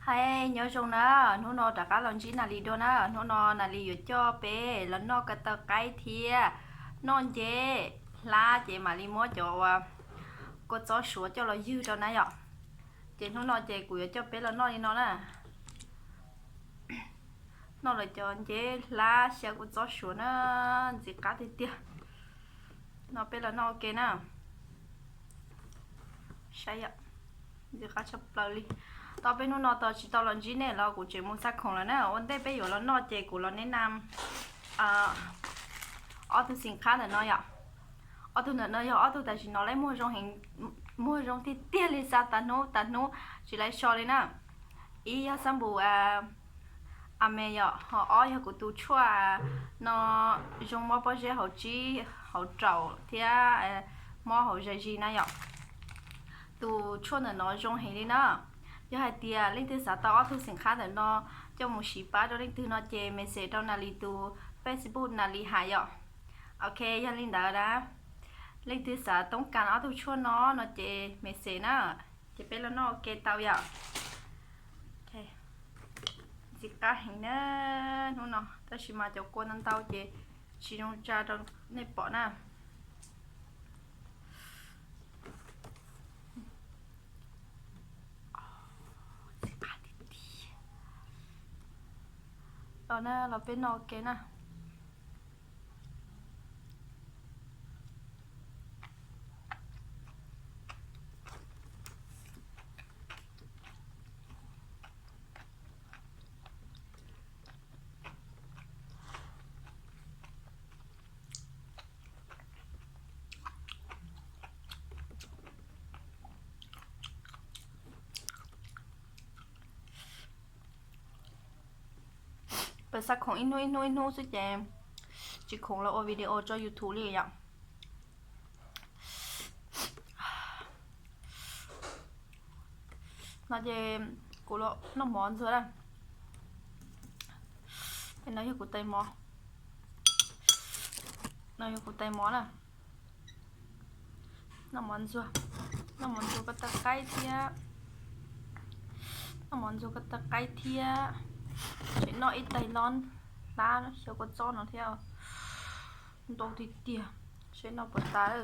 Hais nyob zoo na, hnub no rov qab los ntsib Nas Lis dua na. Hnub no Nas Lis yuav coj peb los noj ko taw qaib thiab noj nceb hlab ces mam li muab cov uas kua txob suav coj los ywg rau na yom. Ces hnub no ces kuv yuav coj peb los noj li no na. Noj lawv cov nceb hlab xyaw kua txob suav na, ntxim qab tiag tiag. No peb los noj ua ke na. Saib yom, ntxim qab tshaj plaws li. Tau peb hnub no tau tsis tau los ntsib nej los kuv tseem mus xa khoom lawm na. Ua ntej peb yuav los noj ces kuv los neb na ob tug xim qhab ntawm no yom. Ob tug ntawm no yog ob tug tam sim no lawv muag zoo heev, muag zoo tiag tiag li, xa tas hnub tas hnub tsis laiv so li na. Ib yog xab npum a me yom, ho ob yog kuv tus tshuaj no zoo mob pob zeb hauv tsib hauv raum thiab mob hauv zais zis na yom. Tus tshuaj ntawm no zoo heev li na. Yog hais tias leej twg xav tau ob tug xim qhab ntawm no coj mus siv pab rau leej twg no ces message rau Nas Lis tus Facebook Nas Lis hais yom. Ok, yog li ntawd na, leej twg xav toob kas ob tug tshuaj no no ces message na, ces peb los noj ua ke tau yom. Ntxim qab heev na hnub no, tab sis mas cov kua ntau ntau ces tsis zoo tsa rau nej pom na. Los na, los peb noj ua ke na. Peb xa khoom ib hnub ib hnub ib hnub xwb ces tsis khoom los ua video tso YouTube li yom. No ces kuv los noj mov ntxuag na. No yog kuv tais mov, no yog kuv tais mov na. Noj mov ntxuag, noj mov ntxuag ko taw qaib thiab, noj mov ntxuag ko taw qaib thiab, tseem noj ib tais lon hlab xyaw kua txob no thiab. Ntau tiag tiag, seb noj puas tas.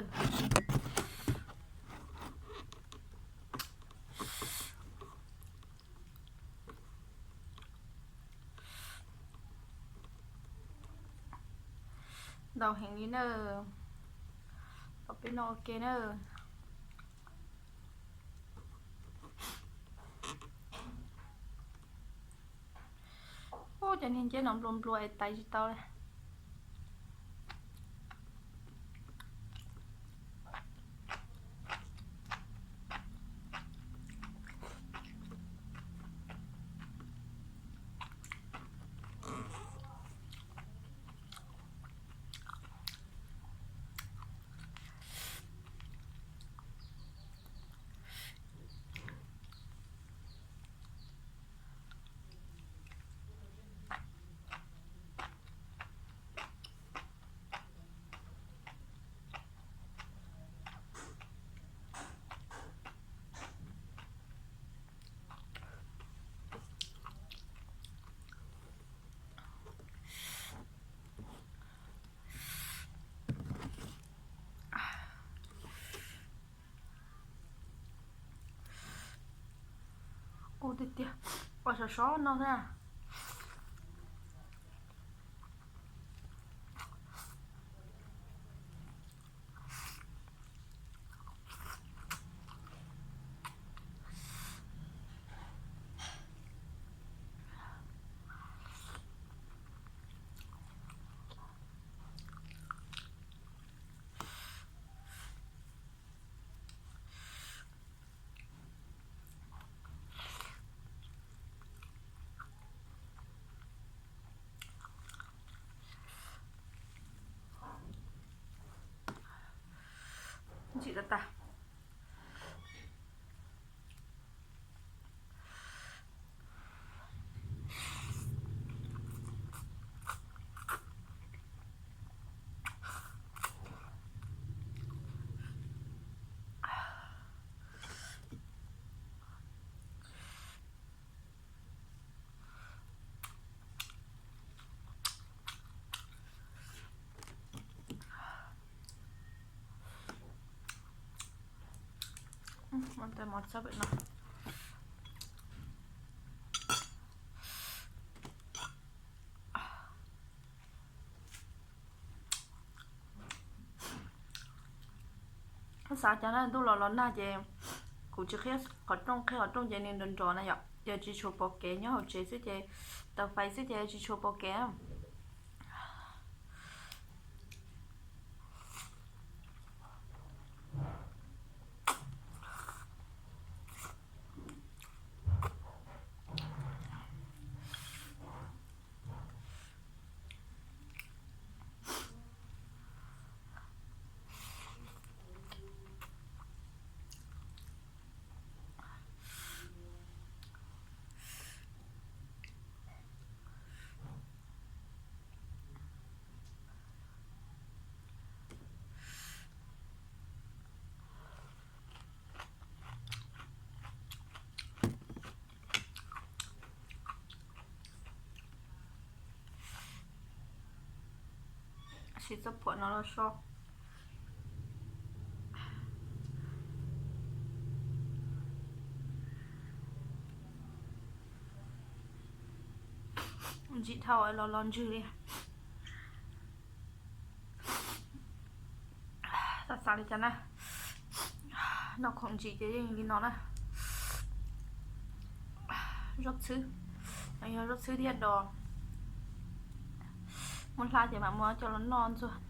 Ntau heev li na. Los peb noj ua ke na. Ub, cov niag nceb no nplua nplua es tais tsis tau li. Kub tiag tiag, ua sov sov no thiab. Ntxim tas tas. Tau mov txhob pem no. Xav cas na, ntuj los los nag ces kuv tsis qhib qhov rooj, qhib qhov rooj ces nws nrov nrov na yom. Yog tsis tshua pom kev nyob hauv tsev xwb ces, tau fais xwb ces tsis tshua pom kev. Siv txoj phuam no los so. Ntsim dhau los los ntswg li. Xav xav li cas na, noj khoom ntsim ces yeej li no na. Zaub txhwb, yog zaub txhwb thiab dos. Muaj hlab ces mam muab coj los noj ntxuag.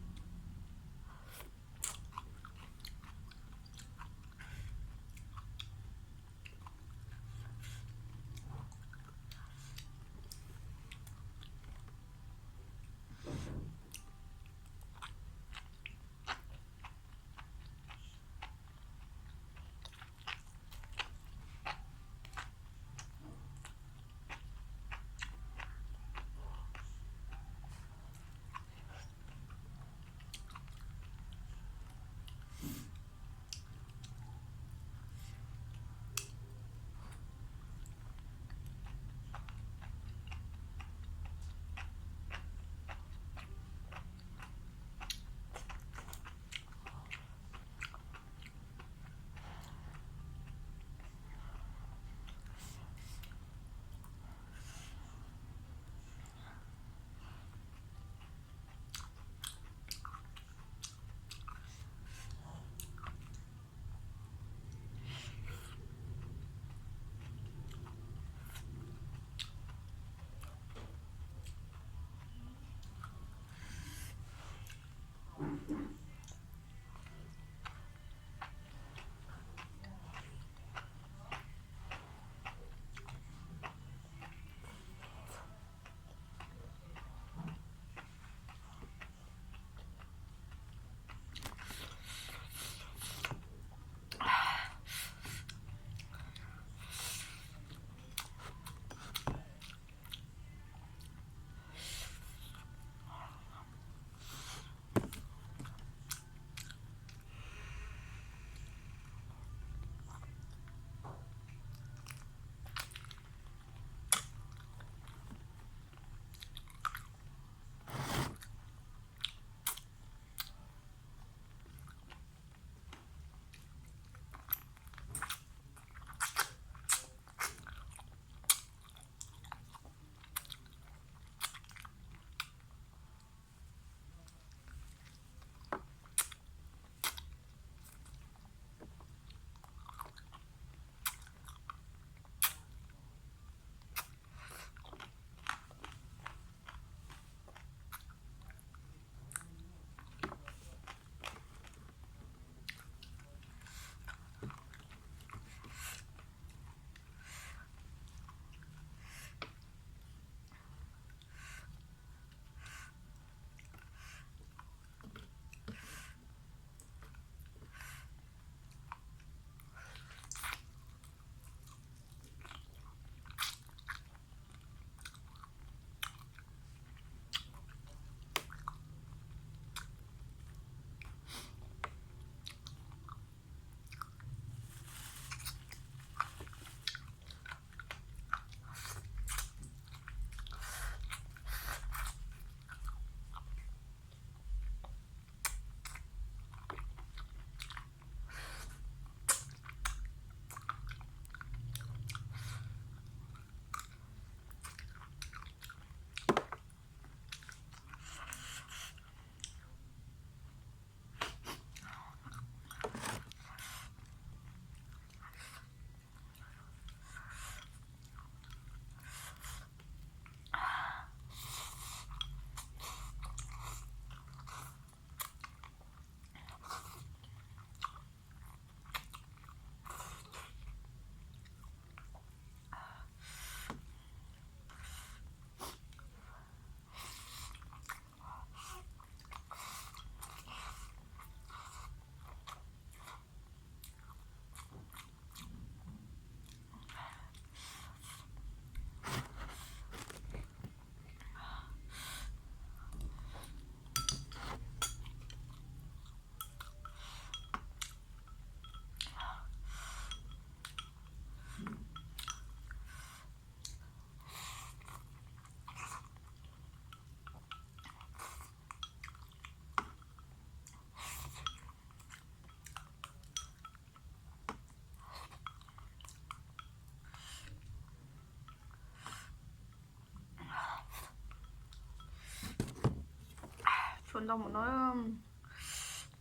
Ntau mus no,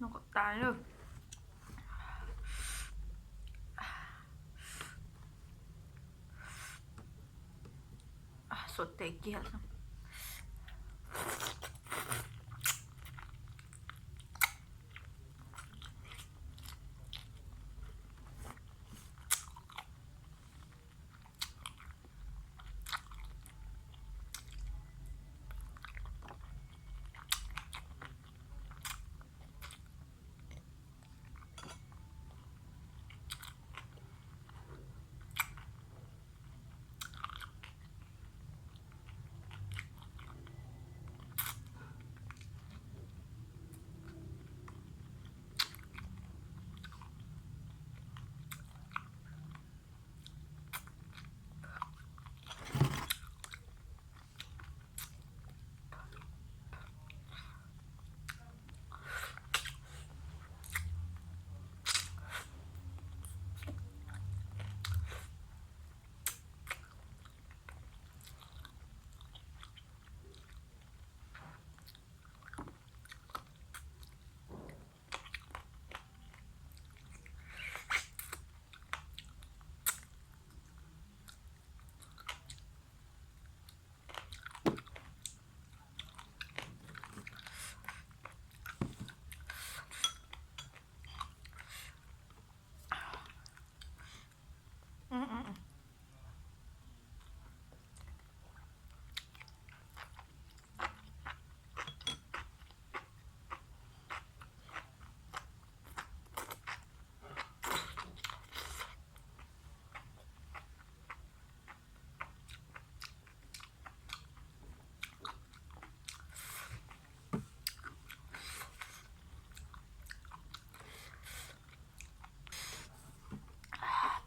no kom tas lawm. Xuas tes kiag.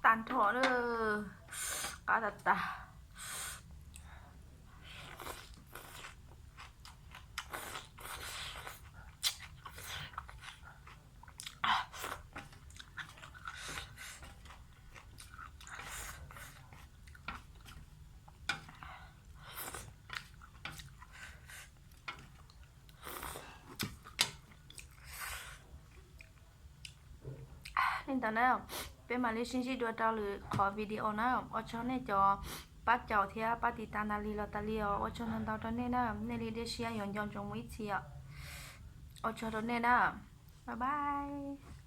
Tag nrho lawm, qab tas tas. Li ntawd na, peb mam li sib ntsib dua rau lwm qhov video na. Ua tsaug nej cov pab caum thiab pab tiv tas tas li los tas li os. Ua tsaug ntau ntau rau nej na, nej li dej siab yuav nco ntsoov mus ib txhis os. Ua tsaug rau nej na, bye bye.